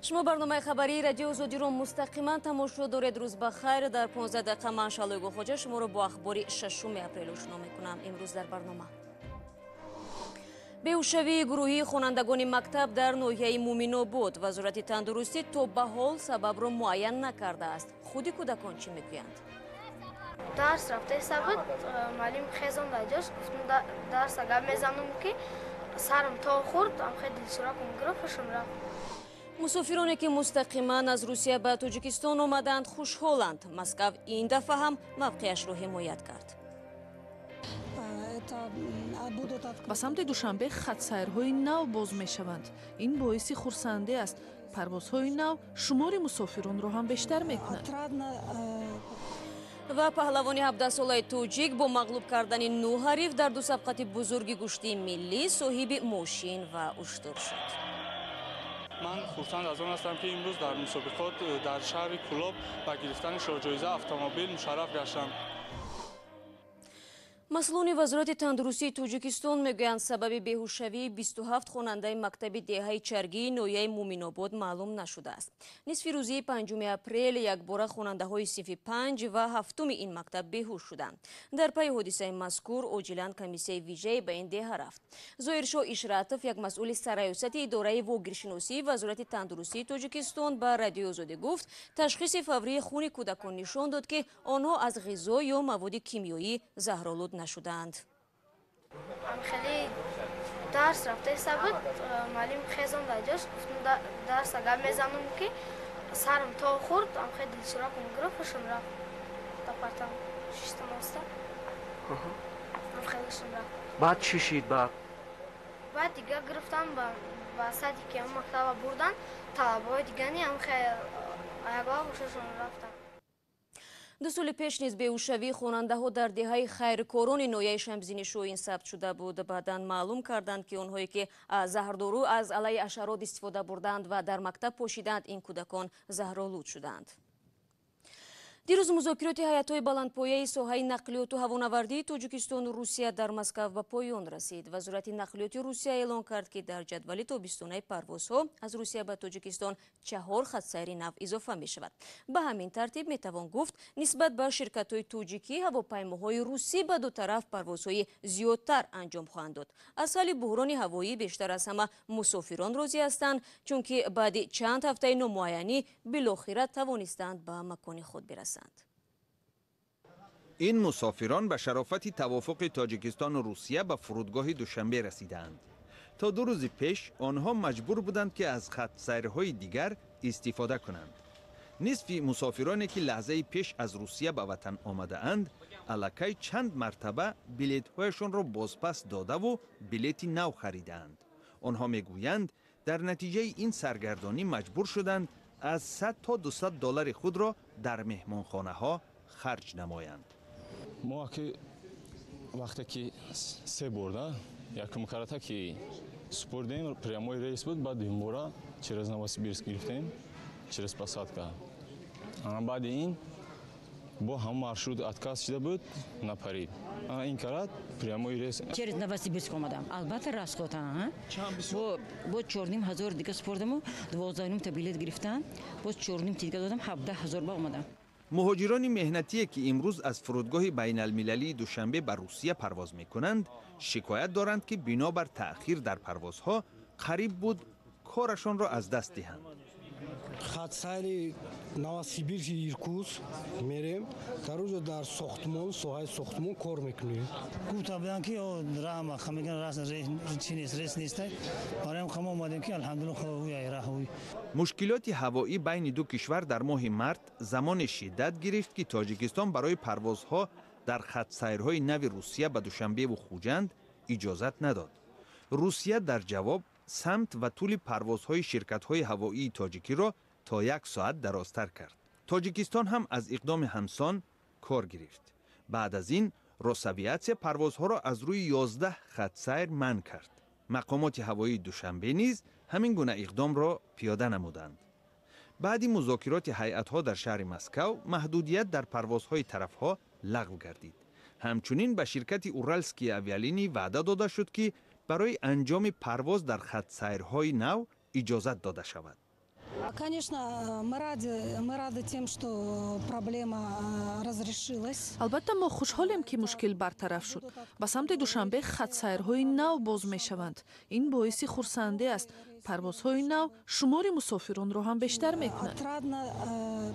Шумо барномаи хабарии Радиои Озодиро мустақиман тамошо доред. Рӯз ба хайр. Дар 15 дақиқа ман, Шалои Гулхоҷа, шуморо бо ахбори 6 апрел ошно мекунам. Имрӯз дар барнома: беҳушшавии гурӯҳии хонандагони мактаб дар ноҳияи Муминобод. Вазорати тандурустӣ то ба ҳол сабабро муайян накардааст. Худи кӯдакон чӣ мегӯянд? Дарс рафтаиста буд, муаллим хезон дар ҷош. Гуфтам, дарс агар мезанам, ки сарам то хӯрд, амхе дилсуракам гирифт, ҳушам рафт. Мусофироне, ки мустақиман аз Русия ба Тоҷикистон омаданд, хушҳоланд. Москав ин дафъа ҳам мавқеашро ҳимоят кард. Ба самти Душанбе хатсайрҳои нав боз мешаванд. Ин боиси хурсандӣ аст. Парвозҳои нав шумори мусофиронро ҳам бештар мекунад. Ва паҳлавони 17-солаи тоҷик бо мағлуб кардани нӯ ҳариф дар ду сабқати бузурги гӯштии миллӣ соҳиби мошин ва уштур шуд. Ман хурсанд аз он ҳастам, ки имрӯз дар мусобиқот дар шаҳри Кӯлоб ба гирифтани шоҳҷоиза, автомобил, мушарраф гаштам. Масъулони Вазорати тандурустии Тоҷикистон мегӯянд, сабаби беҳушшавии 27 хонандаи мактаби деҳаи Чаргии ноҳияи Муминобод маълум нашудааст. Нисфи рӯзии 5 апрел якбора хонандаҳои синфи панҷ ва ҳафтуми ин мактаб беҳуш шуданд. Дар пайи ҳодисаи мазкур оҷилан комиссияи вижае ба ин деҳа рафт. Зоҳиршоҳ Ишратов, як масъули сарраёсати идораи вогиршиносии Вазорати тандурустии Тоҷикистон, ба Радиои Озодӣ гуфт, ташхиси фаврии хуни кӯдакон нишон дод, ки онҳо аз ғизо ё маводи кимиёӣ заҳролуд нашудаанд. Хеле дарс рафтаиста буд, муаллим хезон дар ҷош. Гуфтам, дарс агар мезанам, ки сарам то хӯрд, амхе дилсуракам гирифт, ҳушам рафт. Ба партам шиштам оста, амхе ҳушам рафт. Баъд чӣ шид баъд? Баъд дига гирифтам, ба садики ҳам мактаба бурдан. Талабаҳои дигани амхе ягон ҳушашон рафтанд. 2 соли пеш низ беҳушшавии хонандаҳо дар деҳаи Хайркорони ноҳияи Шамсиддини Шоҳин сабт шуда буд. Баъдан маълум карданд, ки онҳое, ки заҳрдору аз алайҳи ҳашарот истифода бурданд ва дар мактаб пошиданд, ин кӯдакон заҳролуд шуданд. Дирӯз музокироти ҳайатҳои баландпояи соҳаи нақлиёту ҳавонавардии Тоҷикистону Русия дар Москав ба поён расид. Вазорати нақлиёти Русия эълон кард, ки дар ҷадвали тобистонаи парвозҳо аз Русия ба Тоҷикистон чаҳор хатсайри нав изофа мешавад. Ба ҳамин тартиб, метавон гуфт, нисбат ба ширкатҳои тоҷикӣ ҳавопаймоҳои русӣ ба ду тараф парвозҳои зиёдтар анҷом хоҳанд дод. Аз ҳалли буҳрони ҳавоӣ бештар аз ҳама мусофирон розӣ ҳастанд, чунки баъди чанд ҳафтаи номуайянӣ билохира тавонистанд ба макони худ бирасанд. Ин мусофирон ба шарофати тавофуқи Тоҷикистону Русия ба фурудгоҳи Душанбе расидаанд. То 2 рӯзи пеш онҳо маҷбур буданд, ки аз хатсайрҳои дигар истифода кунанд. Нисфи мусофироне, ки лаҳзаи пеш аз Русия ба ватан омадаанд, аллакай чанд мартаба билетҳояшонро бозпас додаву билети нав харидаанд. Онҳо мегӯянд, дар натиҷаи ин саргардонӣ маҷбур шуданд аз 100 то 200 доллари худро дар меҳмонхонаҳо харҷ намоянд. Мо ки вақте ки се борда якум карата ки супурдем, прямой рейс буд, баъд дуюмбора через Новосибирск гирифтем, через посадка. Баъди ин бо ҳам маршрут отказ шуда буд, напарид. Ин карат прямой рейс. Через Новосибирск омадам. Албатта, расход. Бо 4500 дига супурдаму 12,5 та билет гирифтам, боз чорним дига додам, 17 000 ба омадам. Муҳоҷирони меҳнатие, ки имрӯз аз фурудгоҳи байналмилалии Душанбе ба Русия парвоз мекунанд, шикоят доранд, ки бинобар таъхир дар парвозҳо қариб буд корашонро аз даст диҳанд. Хатсайри Новосибирск, Иркутск мерем. Дар оҷо дар сохтмон, соҳаи сохтмон кор мекунем. Гуфта буданд, ки рама меган, чи нест, рейс нест. Бароям хамо омадем, ки алҳамдулилла, раҳ. Мушкилоти ҳавоӣ байни ду кишвар дар моҳи март замоне шиддат гирифт, ки Тоҷикистон барои парвозҳо дар хатсайрҳои нави Русия ба Душанбеву Хуҷанд иҷозат надод. Русия дар ҷавоб самт ва тӯли парвозҳои ширкатҳои ҳавоии тоҷикиро то як соат дарозтар кард. Тоҷикистон ҳам аз иқдоми ҳамсон кор гирифт. Баъд аз ин Росавиатсия парвозҳоро аз рӯи 11 хатсайр манъ кард. Мақомоти ҳавоии Душанбе низ ҳамин гуна иқдомро пиёда намуданд. Баъди музокироти ҳайатҳо дар шаҳри Москав маҳдудият дар парвозҳои тарафҳо лағв гардид. Ҳамчунин ба ширкати Уральские авиалинии ваъда дода шуд, ки барои анҷоми парвоз дар хатсайрҳои нав иҷозат дода шавад. Конечно, мы рады тем, что проблема разрешилась. Албатта, мо хушҳолем, ки мушкил бартараф шуд. Ба самти Душанбе хатсайрҳои нав боз мешаванд. Ин боиси хурсандӣ аст. Парвозҳои нав шумори мусофиронро ҳам бештар мекунад. Отрадно,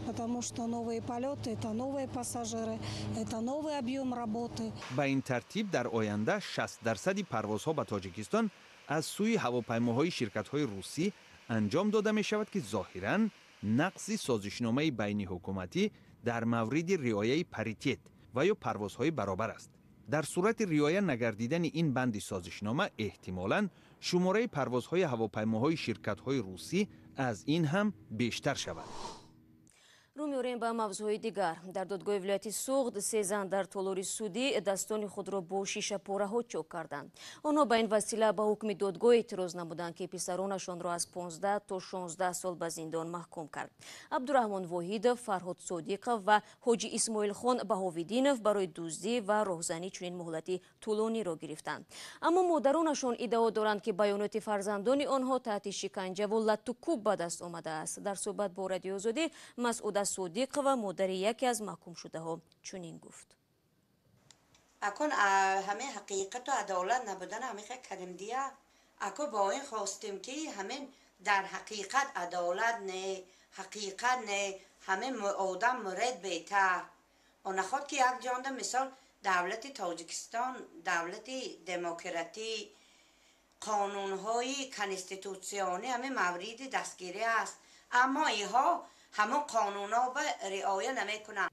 потому что новые полеты — это новые пассажиры, это новый объем работы. Ба ин тартиб, дар оянда 60 дарсади парвозҳо ба Тоҷикистон аз сӯи ҳавопаймоҳои ширкатҳои русӣ анҷом дода мешавад, ки зоҳиран нақзи созишномаи байниҳукуматӣ дар мавриди риояи паритет ва ё парвозҳои баробар аст. Дар сурати риоя нагардидани ин банди созишнома, эҳтимолан шумораи парвозҳои ҳавопаймоҳои ширкатҳои русӣ аз ин ҳам бештар шавад. Рӯ меорем ба мавзӯъҳои дигар. Дар додгоҳи вилояти Суғд се зан дар толори судӣ дастони худро бо шишапораҳо чок карданд. Онҳо ба ин васила ба ҳукми додгоҳ эътироз намуданд, ки писаронашонро аз 15 то 16 сол ба зиндон маҳкум кард. Абдураҳмон Воҳидов, Фарҳод Содиқов ва Ҳоҷи Исмоилхон Баҳовиддинов барои дуздӣ ва роҳзанӣ чунин муҳлати тӯлониро гирифтанд. Аммо модаронашон иддао доранд, ки баёноти фарзандони онҳо таҳти шиканҷаву латтукӯб ба даст омадааст. Дар суҳбат бо Радиоозодӣ Масъуда Содиқова, модари яке аз маҳкумшудаҳо, чунин гуфт. Акун ҳамин ҳақиқату адолат набудан ҳамин хел кардем дия. Аку бо ин хостем, ки ҳамин дар ҳақиқат адолат не, ҳақиқат не, ҳамин одам муред беҳтар. Онаход ки як ҷонда, мисол, давлати Тоҷикистон давлати демократӣ, қонунҳои конститутсионӣ ҳамин мавриди дастгирӣ аст, аммо инҳо ҳамон қонунҳо риоя намекунанд.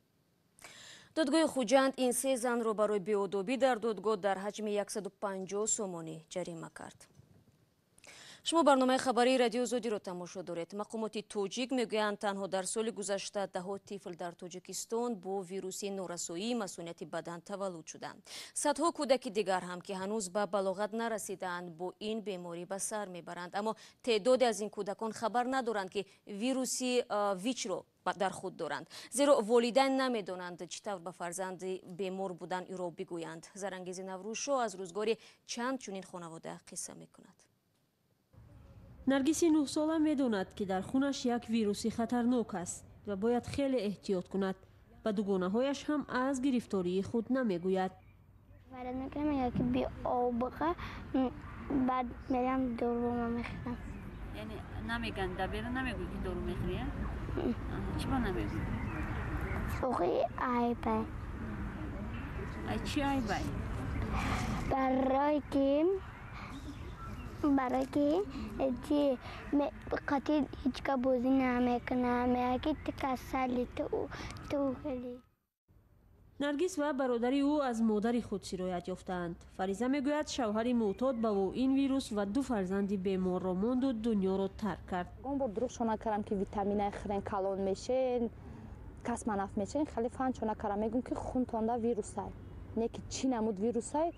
Додгоҳи Хуҷанд ин се занро барои беодобӣ дар додгоҳ дар ҳаҷми 150 сомонӣ ҷарима кард. Шумо барномаи хабарии Радиоозодиро тамошо доред. Мақомоти тоҷик мегӯянд, танҳо дар соли гузашта даҳо тифл дар Тоҷикистон бо вируси норасоии масунияти бадан таваллуд шуданд. Садҳо кӯдаки дигар ҳам, ки ҳанӯз ба балоғат нарасидаанд, бо ин беморӣ ба сар мебаранд. Аммо теъдоде аз ин кӯдакон хабар надоранд, ки вируси ВИЧро дар худ доранд, зеро волидайн намедонанд, чӣ тавр ба фарзанди бемор будан ӯро бигӯянд. Зарангези Наврӯзшо аз рӯзгори чанд чунин хонавода қисса мекунад. Наргиси 9-сола медонад, ки дар хунаш як вируси хатарнок аст ва бояд хеле эҳтиёт кунад. Ба дугонаҳояш ҳам аз гирифтории худ намегӯяд. Варад мекунам, яки биобға, баъд мерам, дорума мехӯрам. Яъне намеган, дабера намегӯӣ, ки дору мехӯрӣ? Чӣ ба намегӯӣ? Охи айбай. Ай чӣ айбай? Барои ки чи қати ҳичка бозӣ намекунам, мега, ки ту касали, ту хеле. Наргис ва бародари ӯ аз модари худ сироят ёфтаанд. Фариза мегӯяд, шавҳари мӯътод ба ӯ ин вирус ва ду фарзанди беморро монду дунёро тарк кард. Ягон бор дурӯғшо накардам, ки витаминай хӯрен, калон мешен, кас манаф мешен. Хеле фанчо накардам. Мегӯм, ки хунтонда вирусай, не ки чӣ намуд вирусай,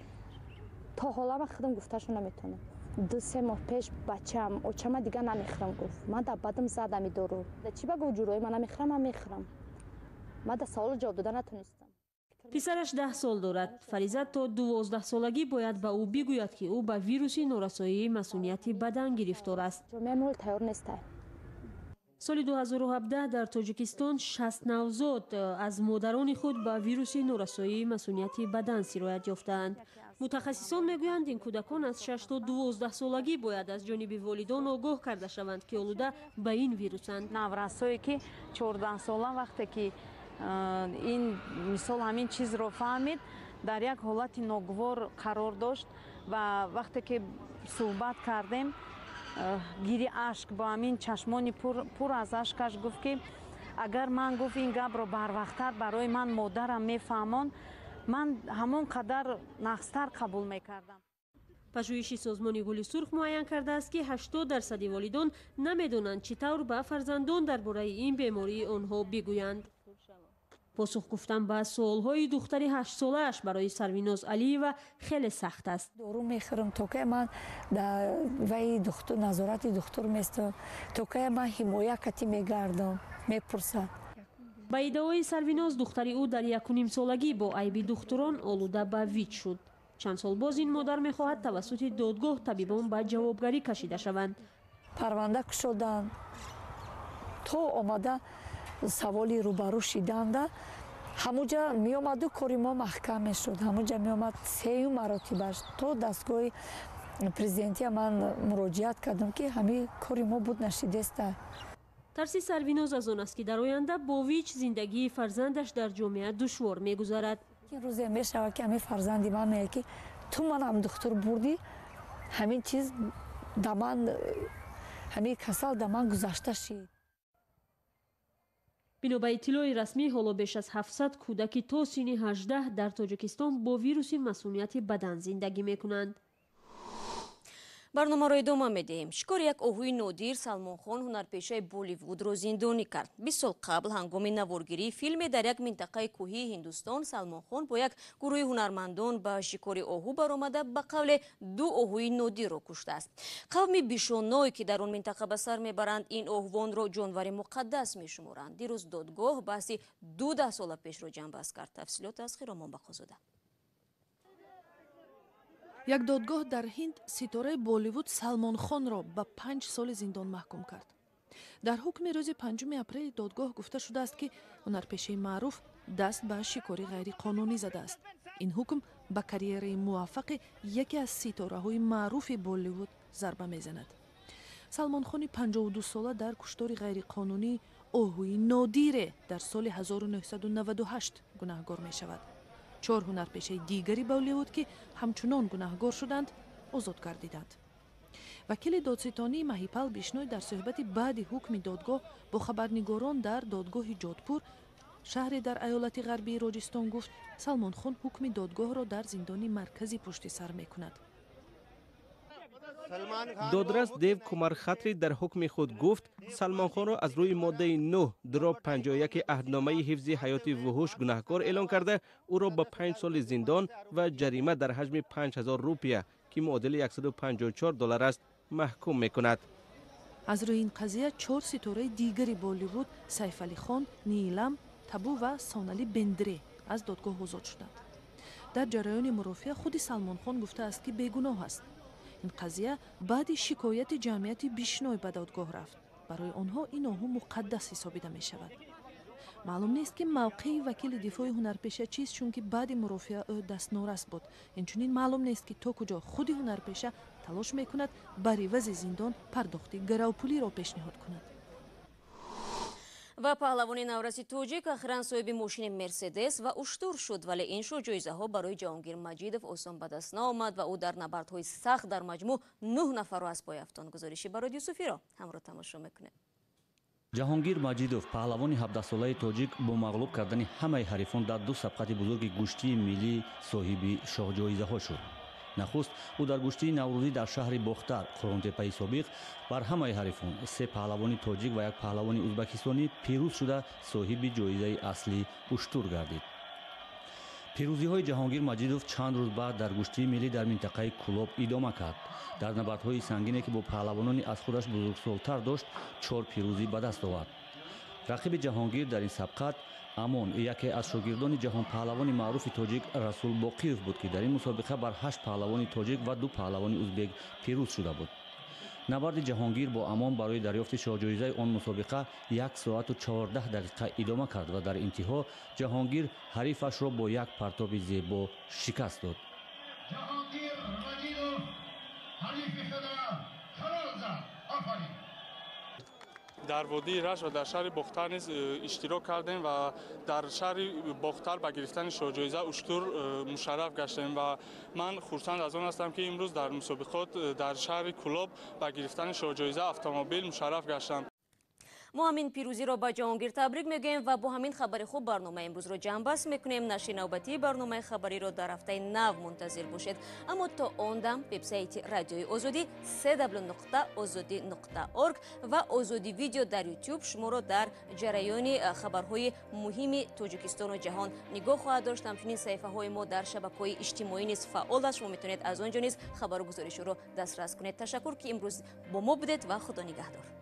то ҳола ман худам гуфташо наметонам. 2-3 моҳ пеш бачаам: «Очама, дига намехӯрам», гуфт. Ман дар бадам задами дору. Чӣ ба гӯ ҷурои ман намехӯрам, ман мехӯрам. Ман дар саволу ҷавоб дода натонистам. Писараш 10 сол дорад. Фариза то 12-солагӣ бояд ба ӯ бигӯяд, ки ӯ ба вируси норасоии масунияти бадан гирифтор аст. Ҷомеаи мо тайёр нестай. Соли 2017 дар Тоҷикистон 60 навзод аз модарони худ ба вируси норасоии масунияти бадан сироят ёфтаанд. Мутахассисон мегӯянд, ин кӯдакон аз 6 то 12-солагӣ бояд аз ҷониби волидон огоҳ карда шаванд, ки олуда ба ин вирусанд. Наврасое, ки 14-сола, вақте ки ин мисол ҳамин чизро фаҳмид, дар як ҳолати ногувор қарор дошт ва вақте ки суҳбат кардем, гири ашк бо ҳамин чашмони пур аз ашкаш гуфт, ки агар ман, гуфт, ин гапро барвақттар барои ман модарам мефаҳмонд, ман ҳамон қадар нағзтар қабул мекардам. Пажӯҳиши Созмони Гули Сурх муайян кардааст, ки 80 дарсади волидон намедонанд, чӣ тавр ба фарзандон дар бораи ин бемории онҳо бигӯянд. Посух гуфтан ба суолҳои духтари 8-солааш барои Сарвиноз Алиева хеле сахт аст. Дору мехӯрам, то кай ман ваи духтур, назорати духтур местам, то кай ман ҳимоя кати мегардам, мепурсад. Ба иддаои Сарвиноз, духтари ӯ дар 1,5-солагӣ бо айби духтурон олуда ба ВИЧ шуд. Чанд сол боз ин модар мехоҳад, тавассути додгоҳ табибон ба ҷавобгарӣ кашида шаванд. Парванда кушоданд. То омада саволи рӯбарӯ шиданда ҳамуҷа меомаду кори мо маҳкам мешуд. Ҳамуҷа меомад сеюм маротибаш то дастгоҳи президентия ман муроҷиат кардам, ки ҳамин кори мо буд нашидеста. Тарси Сарвиноз аз он аст, ки дар оянда бо ВИЧ зиндагии фарзандаш дар ҷомеа душвор мегузарад. Рӯзе мешавад, ки ҳамин фарзанди ман меяд, ки ту манам духтур бурдӣ, ҳамин чиз да ман, ҳамин касал да ман гузашта шид. Бино ба иттилои расмӣ, ҳоло беш аз 700 кӯдаки то синни 18 дар Тоҷикистон бо вируси масунияти бадан зиндагӣ мекунанд. Барномаро идома медиҳем. Шикори як оҳуи нодир Салмонхон, ҳунарпешаи Болливудро, зиндонӣ кард. 20 сол қабл, ҳангоми наворгирии филме дар як минтақаи кӯҳии Ҳиндустон, Салмонхон бо як гурӯҳи ҳунармандон ба шикори оҳу баромада, ба қавле ду оҳуи нодирро куштааст. Қавми бишоной, ки дар он минтақа ба сар мебаранд, ин оҳувонро ҷонвари муқаддас мешуморанд. Дирӯз додгоҳ баҳси ду даҳсола пешро ҷамъбаст кард. Тафсилот аз Хиромон Бақозода. Як додгоҳ дар Ҳинд ситораи Болливуд Салмонхонро ба 5 соли зиндон маҳкум кард. Дар ҳукми рӯзи 5 апрели додгоҳ гуфта шудааст, ки ҳунарпешаи маъруф даст ба шикори ғайриқонунӣ задааст. Ин ҳукм ба карьераи муваффақи яке аз ситораҳои маъруфи Болливуд зарба мезанад. Салмонхони 52сола дар куштори ғайриқонунии оҳуи нодире дар соли 1998 гунаҳгор мешавад. Чор ҳунарпешаи дигари Болливуд, ки ҳамчунон гунаҳгор шуданд, озод гардиданд. Вакили додситонии Маҳипал Бишной дар суҳбати баъди ҳукми додгоҳ бо хабарнигорон дар додгоҳи Ҷодпур, шаҳре дар аёлати ғарбии Роҷистон, гуфт, Салмонхон ҳукми додгоҳро дар зиндони марказӣ пушти сар мекунад. Додрас Дев Кумар Хатри дар ҳукми худ гуфт, Салмонхонро аз рӯи моддаи 9 дроб 51 аҳдномаи ҳифзи ҳаёти вуҳуш гунаҳкор эълон карда, ӯро ба 5 соли зиндон ва ҷарима дар ҳаҷми 5000 рупия, ки муодили 154 доллар аст, маҳкум мекунад. Аз рӯи ин қазия чор ситораи дигари Болливуд, Сайфалихон, Ниилам, Табу ва Сонали Бендре, аз додгоҳ озод шуданд. Дар ҷараёни мурофиа худи Салмонхон гуфтааст, ки бегуноҳ аст. Ин қазия баъди шикояти ҷамъияти Бишной ба додгоҳ рафт. Барои онҳо ин оҳу муқаддас ҳисобида мешавад. Маълум нест, ки мавқеи вакили дифои ҳунарпеша чист, чунки баъди мурофиа ӯ дастнорас буд. Инчунин маълум нест, ки то куҷо худи ҳунарпеша талош мекунад бар ивази зиндон пардохти гаравпулиро пешниҳод кунад. Ва паҳлавони навраси тоҷик охиран соҳиби мошини Мерседес ва уштур шуд. Вале ин ҷоизаҳо барои Ҷаҳонгир Маҷидов осон ба даст наомад ва ӯ дар набардҳои сахт дар маҷмӯъ нӯҳ нафарро аз пой афтонд. Гузориши Барод Юсуфиро ҳамроҳ тамошо мекунем. Ҷаҳонгир Маҷидов, паҳлавони 17-солаи тоҷик, бо мағлуб кардани ҳамаи ҳарифон дар ду сабқати бузурги гӯштии миллӣ соҳиби шоҳҷоизаҳо шуд. Нахуст ӯ дар гӯштии наврӯзӣ дар шаҳри Бохтар, Қурғонтеппаи собиқ, бар ҳамаи ҳарифон, се паҳлавони тоҷик ва як паҳлавони узбакистонӣ, пирӯз шуда, соҳиби ҷоизаи аслӣ уштур гардид. Пирӯзиҳои Ҷаҳонгир Маҷидов чанд рӯз баъд дар гӯштии миллӣ дар минтақаи Кӯлоб идома кард. Дар набардҳои сангине, ки бо паҳлавонони аз худаш бузургсолтар дошт, чор пирӯзӣ ба даст овард. Рақиби Ҷаҳонгир дар ин сабқат Амон, яке аз шогирдони ҷаҳонпаҳлавони маъруфи тоҷик Расул Боқиев буд, ки дар ин мусобиқа бар ҳашт паҳлавони тоҷик ва ду паҳлавони узбек пирӯз шуда буд. Набарди Ҷаҳонгир бо Амон барои дарёфти шоҳҷоизаи он мусобиқа 1 соату 14 дақиқа идома кард ва дар интиҳо Ҷаҳонгир ҳарифашро бо як партоби зебо шикаст дод. Ҷаҳонгир Маҷидов ҳарифи худро қарор зад. Офарин! Дар водии Рашт ва дар шаҳри Бохтар низ иштирок кардем ва дар шаҳри Бохтар ба гирифтани шоҳҷоиза уштур мушарраф гаштем. Ва ман хурсанд аз он ҳастам, ки имрӯз дар мусобиқот дар шаҳри Кӯлоб ба гирифтани шоҳҷоиза автомобил мушарраф гаштам. Мо ҳамин пирӯзиро ба Ҷаҳонгир табрик мегӯем ва бо ҳамин хабари хуб барномаи имрӯзро ҷамъбаст мекунем. Нашри навбатии барномаи хабариро дар ҳафтаи нав мунтазир бошед. Аммо то он дам вебсайти Радиои Озодӣ cw.ozodi.org ва Озодӣ Видео дар Ютуб шуморо дар ҷараёни хабарҳои муҳими Тоҷикистону ҷаҳон нигоҳ хоҳад дошт. Ҳамчунин саҳифаҳои мо дар шабакаҳои иҷтимоӣ низ фаъол аст. Шумо метавонед аз он ҷо низ хабару гузоришҳоро дастрас кунед. Ташаккур, ки имрӯз бо мо будед, ва Худо нигаҳдор.